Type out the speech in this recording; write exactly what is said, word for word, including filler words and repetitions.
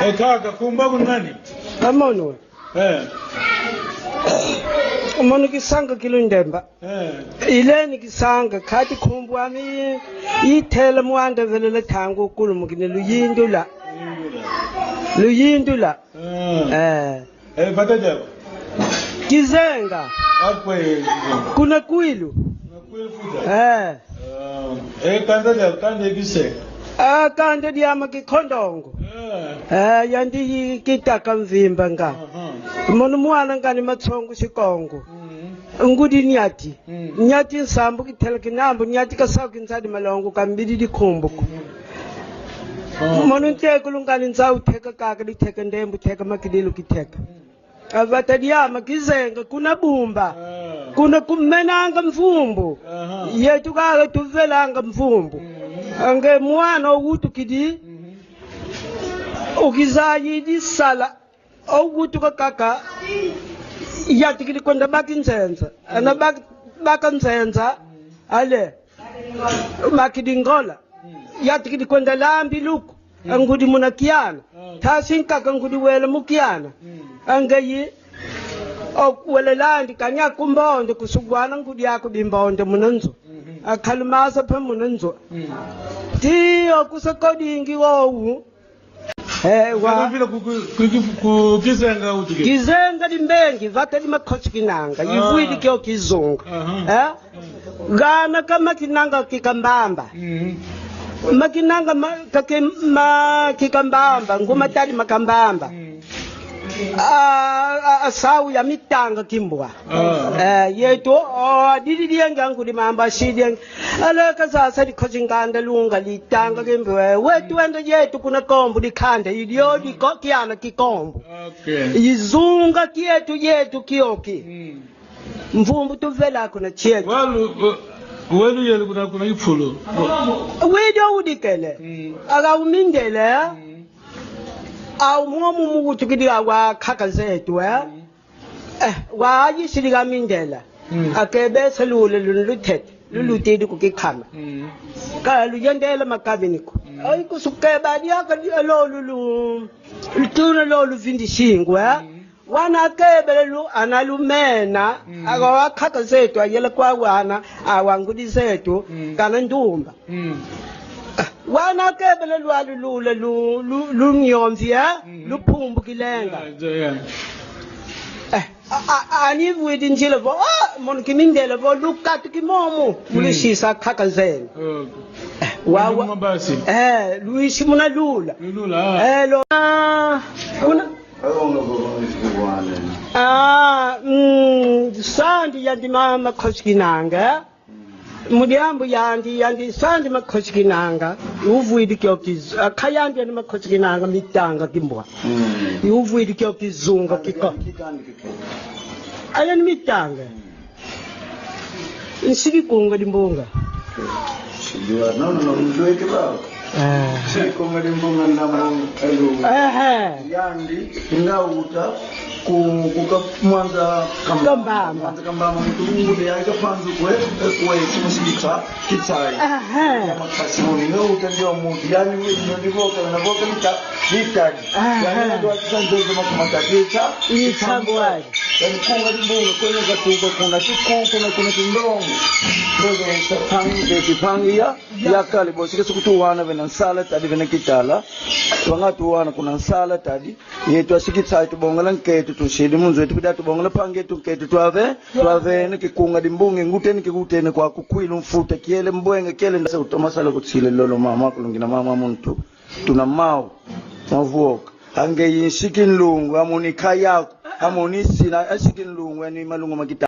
Eh, kaka, nkumbu aku nani? Amono. Eh. Amono Kisanga Kilundemba. Eh. Ileni Kisanga, kadi nkumbu ami itela mwanda velela tangu kulu mukine luyindula. Luyindula. Luyindula. Eh. Eh. Eh, vata diaku? Kizenga. Akwe, Kizenga. Kuna Kwilu. Kuna Kwilu futa. Eh. Ah, eh, kanda dia, kanda dia Kizenga. Ah, kanda diama Kikondongo. Eh. Eh, yandi kitaka mvimba nga. Aha. Mono mwana ngani Matsongo Sikongo. Mm. Ngudi Nyati. Mm. Nyati nsambu kitela kinambu, Nyati kasau kinsadi malongo kambidi dikumbuku. Mm. Ah. Mono ntekulu ngani nzau teka kaka diteka ndembu teka makidilu kiteka. Mm. Avata diama Kizenga kuna Bumba. Ah. Kuna kumenanga mvumbu. Aha. Yetu kaka tuvelanga mvumbu. Mm. Ange mwana owutukidi. Mm. Ukizayidi sala. Owutuka kaka, yatikidi kwenda baki nzenza. Ana bak-, baka nzenza, ale, makidi ngola. Yatikidi kwenda lambi luku, angudi muna kiana. Tasi nkaka ngudi wela mu kiana. Angeyi, o, wela landi kanya kumbonde kusugwana ngudi aku bimbonde muna nzo. Akalumasa pe muna nzo. Tiyo kusa kodingi wowu. Eh, wa. Vile ku, ku, ku, ku, ku Kizenga utuke. Kizenga dimbengi, vata di Makosi Kinanga, ah, ivwidi kio kizunga. Aha. Eh? Gana ka Makinanga Kikambamba. Mhm. Makinanga ma, kake ma Kikambamba, nguma tadi Makambamba. Mhm. Ah, ah, ah, sau ya Mitanga Kimbwa. Ah. Eh, yetu, oh, didi dienge angudi mamba si dienge. Ale kasasa dikosi nganda lunga litanga kimbe. Wetu wenda yetu kuna Kombo dikanda idio diko kiana Kikombo. Okay. Izunga kietu yetu kioki. Mm. Mvumbu tuvela kuna chietu. Walu, wa-, welu yelu kuna, kuna Ifulu. Widio udikele. Mm. Aga umindele. Mm. Au momu mugutukidi awa kaka zetu, eh? Mm. Eh, wayisidi ga mindela. Mm. Akebesa lule lunu lutete, mm, lulutidi ku Kikama. Mm. Ka luyendela makabini ko. Mm. Ai, kusukeba diaka dia lo lulu, lutuna lo luvindi singwe. Mm. Wana akebele lu, ana lumena, mm, aga wakaka zetu, ayela kwa wana, awa ngudi zetu, mm, kana ndumba. Mm. Wana akebele lwalu lule lu, lu, lunyomvia, mm, lupumbu kilenga. Yeah, yeah. Eh, a, a, ani vwidi njila vo, ah, mono kimindele vo, lukatu kimomo, mm, mulisisa kaka zenu. Okay. Eh, wa, wa, mabasi. Eh, luisi muna lula. Lula, ah. Eh, lo. Ah, kuna. Ah, mm, sandi yandi mama Makosi Kinanga. Mu diambu yandi, yandi sandi Makosi Kinanga, uvwidi kio kizu-, aka yandi yani Makosi Kinanga Mitanga Kimbwa. Mm. Uvwidi kio kizunga kiko. Aya ni Mitanga. Nsi Kikunga Dimbunga. Sijua, no, no, no, mzweke ba. Eh. Siko ngadi mbonga na mo, elu. Ehe. Yandi, nga uta, ku, kuka mwanza kamba-, kambamba. Mwanza kambamba, mutu ngudi ya ika panzu kwe, kwe, kumusika, kitsai. Ehe. Ya makasi muni, nga uta ndio mutu, yani, ndio boka, na boka nita, nitani. Ehe. Yani, ndio atisanzo, makumata, kita, itambwai. Yani, Kikunga Dimbunga, kwenye katuka, kuna kiku, kuna, kuna kindongo. Kwenye, tapangi, tapangi ya, ya kali bosi, kesi kutuwana vena nsala tadi vena kitala. Twanga tuwana kuna nsala tadi. Yetu asikitsa tubongela nketu tusidi munzu yetu pida tubongela pange tu nketu twave. Twave ni Kikunga Dimbunga nguteni kikuteni kwa kukwilu mfuta kiele mbwenga kiele ndasa utoma sala kutsile lolo mama kulungina mama muntu. Tuna mau. Mavuoka. Ange yinsi kinlungu, amoni kayaku, amoni sina, asi kinlungu, yani malungu makita.